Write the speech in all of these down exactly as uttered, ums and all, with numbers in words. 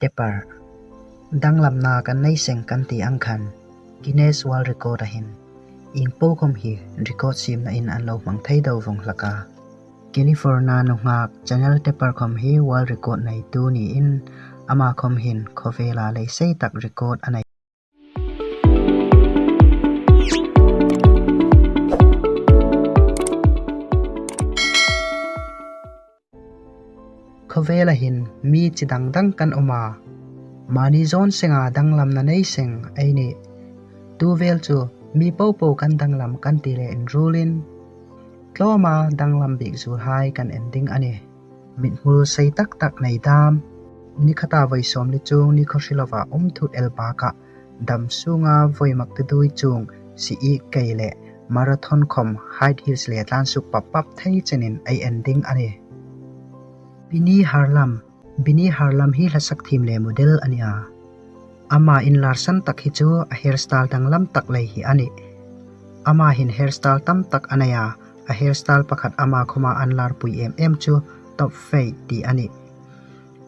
Tapper. Danglamna kan nei seng kan ti ang khan, Guinness World Record a hin ieng po khom hi record siemna in an lo hmang thei deu vong hlak a. California nunghak Chanel Tapper khom hi world record neitu niin, ama khom hin khawvela lei sei tak record a nei. Khawvela hin mi chi dang dang kan um a, mani zawn senga danglamna nei seng ei nih. Tu vel chu mi po po kan danglam kan ti le inrulin, tlawma danglam bik zuolhai kan en ding a nih. Mithmul sei tak tak nei dam. Ni khata voi sawmli chuong ni khaw hri lova um thut el baka dam sunga voi mak te dui chuong, si i kei le marathon khom, high heels le tlan suk pap pap thei chenin ei en ding a nih. Bini Harlam. Bini Harlam hi hlasak thiem le model a ni a. Ama inlarsan tak hi chu a hairstyle danglam tak lei hi a nih. Ama hin hairstyle tam tak a nei a, a hairstyle pakhat ama khoma an larpui em em chu top fade ti a nih.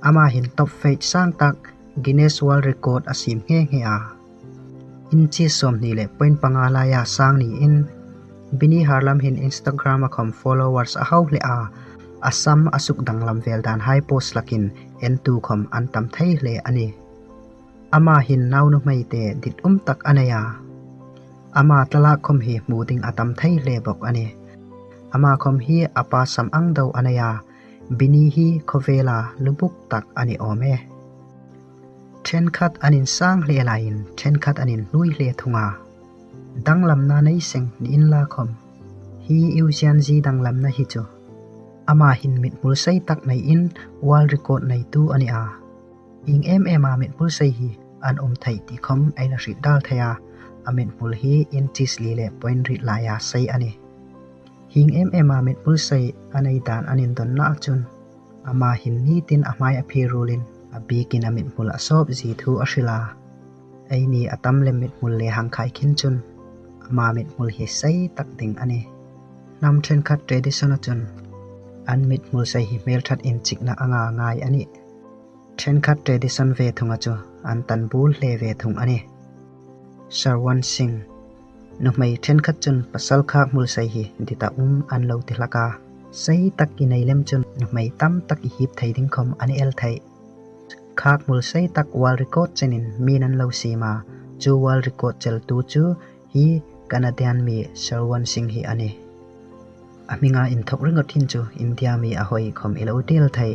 Ama hin top fade sang tak, Guinness World Record a siem nghe nghe a. Inches sawmhni le point panga laia sang niin, Bini Harlam hin Instagram a khom followers a hau hle a, a sam a suk danglam vel dan hai post lakin entu khom an tam thei hle a nih. Ama hin nau nuhmei te dit um tak a nei a. Ama tlalak khom hi hmu ding a tam thei hle bok a nih. Ama khom hi a pa sam ang deu a nei a. Bini hi khawvela lubuk tak a ni awm e. Ṭhenkhat an insang hle laiin ṭhenkhat an inhnuoi hle thung a. Danglamna nei seng ni inla khom, hi Eugene Zi danglamna hi chu ama hin mithmul sei tak neiin world record neitu a ni a. Hieng em ema mithmul sei hi an um thei ti khom ei la hriet dal thei a, a mithmul hi inches li le point riet laia sei a nih. Hieng em ema mithmul sei a nei dan an indonna chun, ama hin nitin a hmai a phirulin a bikin a mithmul a sawp zie thu a hril a. Eini a tam lem mithmul le hang khai khin chun, ama mithmul hi sei tak ding a nih. Hnam ṭhenkhat tradition a chun, an mithmul sei hi hmelṭhat inchikna anga ngai a nih. Ṭhenkhat tradition ve thunga chu an tan bul hle ve thung a nih. Sarwan Singh. Nuhmei ṭhenkhat chun pasal khak hmul sei hi dita um an lo ti hlak a. Sei tak i nei lem chun nuhmei tam tak i hip thei ding khom a ni el thei. Khak hmul sei tak world record chenin mi'n an lo siem a, chu world record cheltu chu hi Canadian mi Sarwan Singh hi a nih. A hminga inthok ringawt hin chu India mi a hoi khom i lo ti el thei,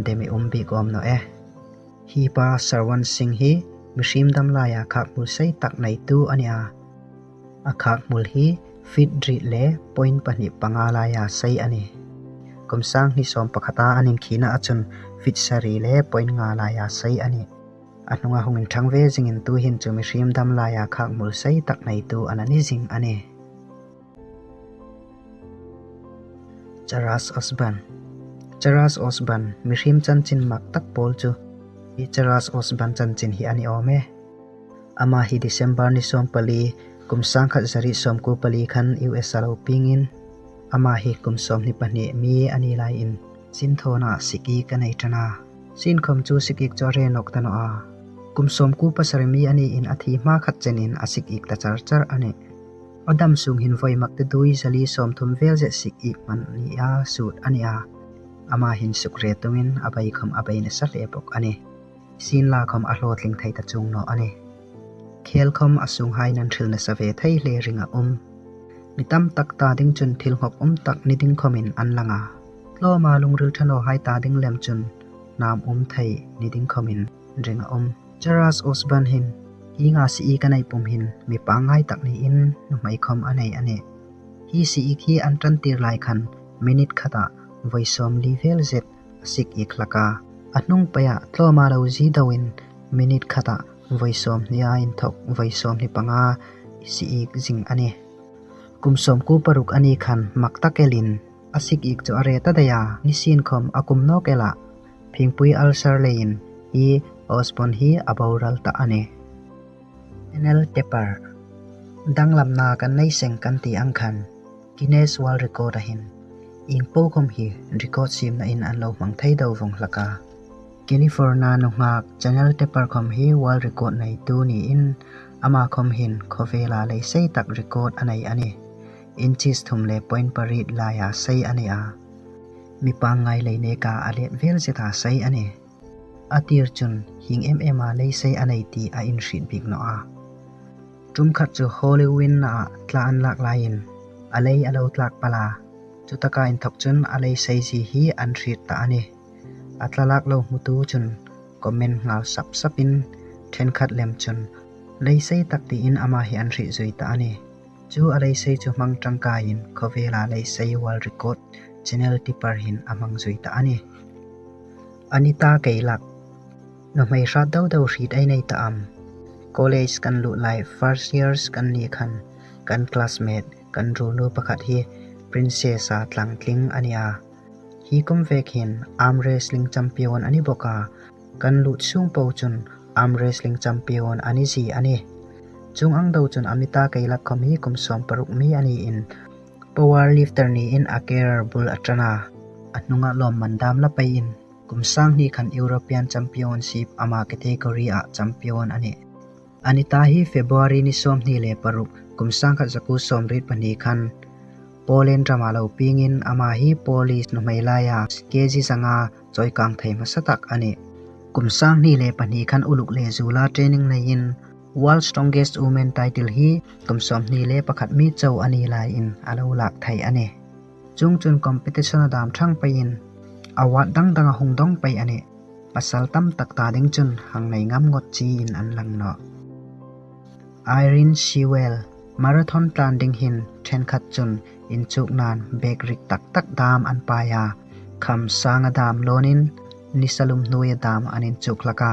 dem i um bik awm naw e. Hi pa Sarwan Singh hi mihriem dam laia khak hmul sei tak neitu a ni a. A khak hmul hi feet riet le point pahni panga laia sei a nih. Kum sanghni sawm pakhata an inkhina a chun feet sari le point nga laia sei a nih. A hnunga hung inṭhang ve zingin tuhin chu mihriem dam laia khak hmul sei tak neitu a na ni zing a nih. Charles Osborn. Charles Osborn, mihriem chanchin mak tak pawl chu hi Charles Osborn chanchin hi a ni awm e. Ama hi December ni sawmpali, kum sangkhat zariet sawmkuo pali khan U S a lo piengin, ama hi kum sawmhni pahni mi a ni laiin, sinthawna sik-ik a nei ṭan a. Sien khom chu sik-ik chu a re nawk ta naw a. Kum sawmkuo pasari mi a niin a thi hma khat chenin a sik-ik ta char char a nih. A dam sung hin voi mak te dui zali sawmthum vel zet sik-ik hman nia sut a ni a. Ama hin suk re tumin a bai khom a bai nasa hle bok a nih. Sien la khom a hlawtling thei ta chuong naw a nih. Khel khom a sunghai nan hril nasa ve thei hle ring a um. Mi tam tak ta ding chun thil nghawk um tak ni ding khomin an lang a. Tlawma lungril ṭha nawhai ta ding lem chun hnam um thei ni ding khomin ring a um. Charles Osborn hin, hienga sik-ik a nei pum hin mi pangngai tak niin nuhmei khom a nei a nih. Hi sik-ik hi an ṭantir lai khan minute khata voi sawmli vel zet a sik-ik hlak a. A hnung peia tlawma lo zie deuin minute khata voi sawmhnia inthok voi sawmhni panga sik-ik zing a nih. Kum sawmkuo paruk a ni khan mak tak elin a sik-ik chu a re ta daih a, ni sien khom a kum nawk el a, phingpui ulcer leiin hi Osborn hi a boral ta a nih. Daniel Tapper. Danglamna kan nei seng kan ti ang khan, Guinness World Record a hin ieng po khom hi record siemna in an lo hmang thei deu vong hlak a. California nunghak Chanel Tepper khawm hi world record neitu niin, ama khawm hin khawvela lei sei tak record a nei a nih. Inches thum le point pariet laia sei a ni a. Mi pangngai lei neka a let vel zeta sei a nih. A tir chun hieng em ema lei sei a nei ti a inhriet bik naw a. Ṭum khat chu Halloween-a tla an lak laiin a lei a lo tlak pal a. Chutaka inthok chun a lei sei zie hi an hriet ta a nih. A tla lak lo hmutu chun comment nghal sap sapin, ṭhenkhat lem chun lei sei tak tiin ama hi an hriet zui ta a nih. Chu a lei sei chu hmang ṭangkaiin khawvela lei sei world record Chanel Tepper hin a hmang zui ta a nih. Anita Keilak, nuhmei hrat deu deu hriet ei nei ta am? College kan lut lai first years kan ni khan, kan classmate, kan ruolnu pakhat hi princess-a tlangtling a ni a. Hi kum vek hin arm wrestling champion a ni bawk a, kan lut sung po chun arm wrestling champion a ni zie a nih. Chuong ang deu chun Anita Keilak khawm hi kum sawm paruk mi a niin, power lifter niin a career bul a ṭan a. A hnunga lawmman dam la peiin, kum sang hni khan European Championship ama category-a champion a nih. Anita hi February ni sawmhni le paruk, kum sangkhat zakuo sawmriet pahni khan Poland rama lo piengin, ama hi Polish nuhmei laia kg zanga chawikang thei hmasa tak a nih. Kum sanghni le pahni khan uluk le zuola training neiin World Strongest Woman title hi kum sawmhni le pakhat mi chau a ni laiin a lo lak thei a nih. Chuongchun competition a dam ṭhang peiin award dang dang a hung dawng pei a nih. Pasal tam tak ta ding chun hang nei ngam ngawt chiin an lang nawh. Irene Sewell, marathon tlan ding hin ṭhenkhat chun inchuknain bag rik tak tak dam an pai a, kham sanga dam lawnin nisa lum hnuoia dam an inchuk hlak a.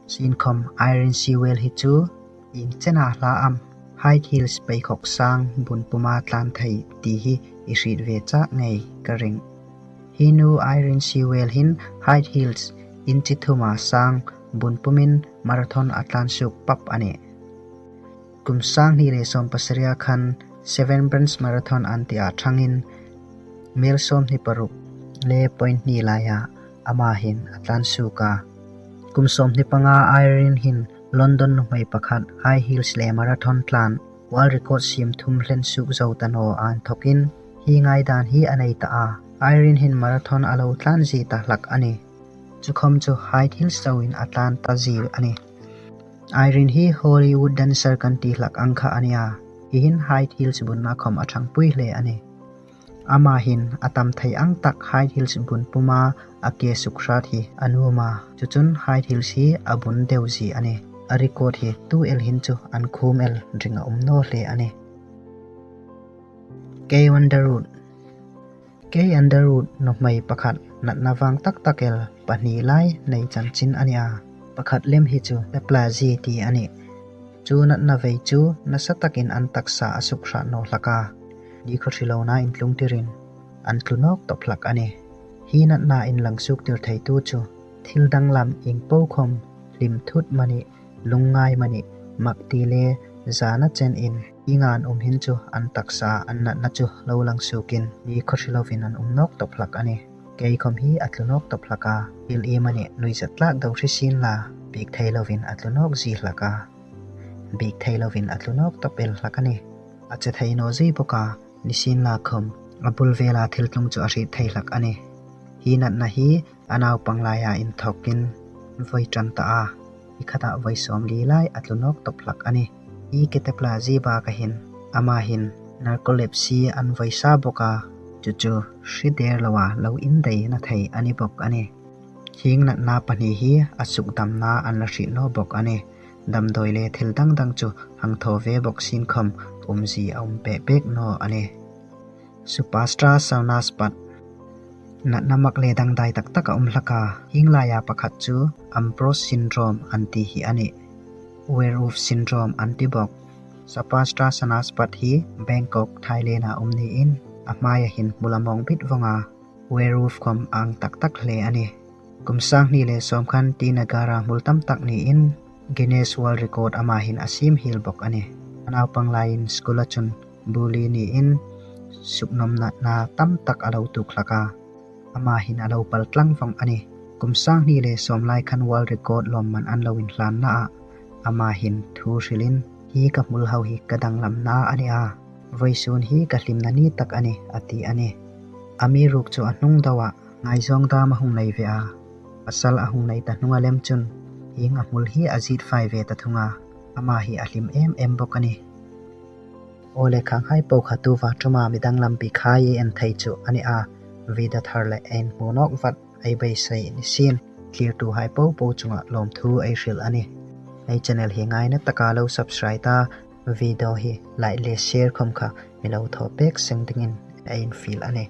Sienkhawm Irene Sewell hi chu ieng chena hla am, high heels peikhawk sang bun puma tlan thei ti hi i hriet ve chak ngei ka ring. Hi nu Irene Sewell hin high heels inchi thuma sang bun pumin marathon a tlan suok pap a nih. Kum sanghni le sawm pasari-a khan Severn Branch Marathon an ti a ṭhangin, mil sawmhni paruk le point hni laia ama hin a tlan suok a. Kum sawmhni panga Irene hin London nuhmei pakhat high heels le marathon tlan world record siem thum hlen suok zo ta naw a inthokin, hi ngaidan hi a nei ta a. Irene hin marathon a lo tlan zie ta hlak a nih. Chu khawm chu high heels chauin a tlan ta zie a nih. Irene hi Hollywood dancer kan ti hlak ang kha a nih a. Hi hin high heels bunna khawm a ṭhangpui hle a nih. Ama hin a tam thei ang tak high heels bun puma a ke suk hrat hi a nuom a. Chu chun high heels hi a bun deu zie a nih. A record hi tu el hin chu an khum el ring a um naw hle a nih. Kay Underwood. Kay Underwood nuhmei pakhat natna vang tak tak el pahni lai nei chanchin a nih a. Pakhat lem hi chu stapler zie ti a nih. Chu natna vei chu nasa takin an taksa a suk hrat naw hlak a. Ni khaw hrilona intlungtirin an tlu nawk tawp hlak a nih. Hi natna inlang suoktir theitu chu thil danglam ieng po khawm hlim thut amanih, lungngai amanih, mak ti le zana chenin ienga an um hin chu an taksa an natna chu lo lang suokin ni khaw hrilovin an um nawk tawp hlak a nih. Kei khawm hi a tlu nawk tawp hlak a, thil iemani nuisat tlak deu hre sienla, biek thei lovin a tlu nawk zie hlak a. Biek thei lovin a tlu nawk tawp el hlak a nih. A che thei naw zie bawk a, nisienlakhawm a bul vela thil tlung chu a hriet thei hlak a nih. Hi natna hi a naupang laia inthokin voi ṭan ta a, hi khata voi sawmli lai a tlu nawk tawp hlak a nih. Hi stapler zie baka hin ama hin narcolepsy an voi sa bawk a, chu chu hre der loa lo indaina thei a ni bawk a nih. Hieng natna pahni hi a sukdamna an la hriet naw bawk a nih. Damdawi le thil dang dang chu hang thaw ve bawk sienkhawm umzie a um pek pek naw a nih. Superstar Shahnaz Bhat. Natna mak le dangdai tak tak a um hlak a, hieng laia pakhat chu Ambrosch syndrome an ti hi a nih. Werewolf syndrome an ti bawk. Superstar Shahnaz Bhat hi Bangkok, Thailand-a um niin, a hmaia hin hmul a mawng bit vawng a, werewolf khawm a ang tak tak hle a nih. Kum sanghni le sawm khan Tea Nagara hmul tam tak niin Guinness World Record ama hin a siem hiel bawk a nih. A naupang laiin school-a chun bully niin suknawmna tam tak a lo tuok hlak a, ama hin a lo pal tlang vawng a nih. Kum sang hni le sawm lai khan world record lawmman an lo inhlanna a, ama hin thu hrilin, hi ka hmul ho hi ka danglamna a ni a. Vawisun hi ka hlimna ni tak a nih, a ti a nih. Amiruokchu a hnung deuha ngaizawng dam a hung nei ve a. Pasal a hung nei ta hnunga lem chun, hieng a hmul hi a zit fai ve ta thung a, ama hi a hlim em em bawk a nih. Aw le, khanghai po kha tuta ṭuma mi danglam bik hai ei en thei chu a ni a, video thar le ei inhmu nawk vat ei beisei ni sien, thlirtuhai po po chunga lawmthu ei hril a nih. Ei channel hi ngaina taka lo subscribe ta, video hi like le share khom kha mi lo thaw pek seng dingin ei infiel a nih.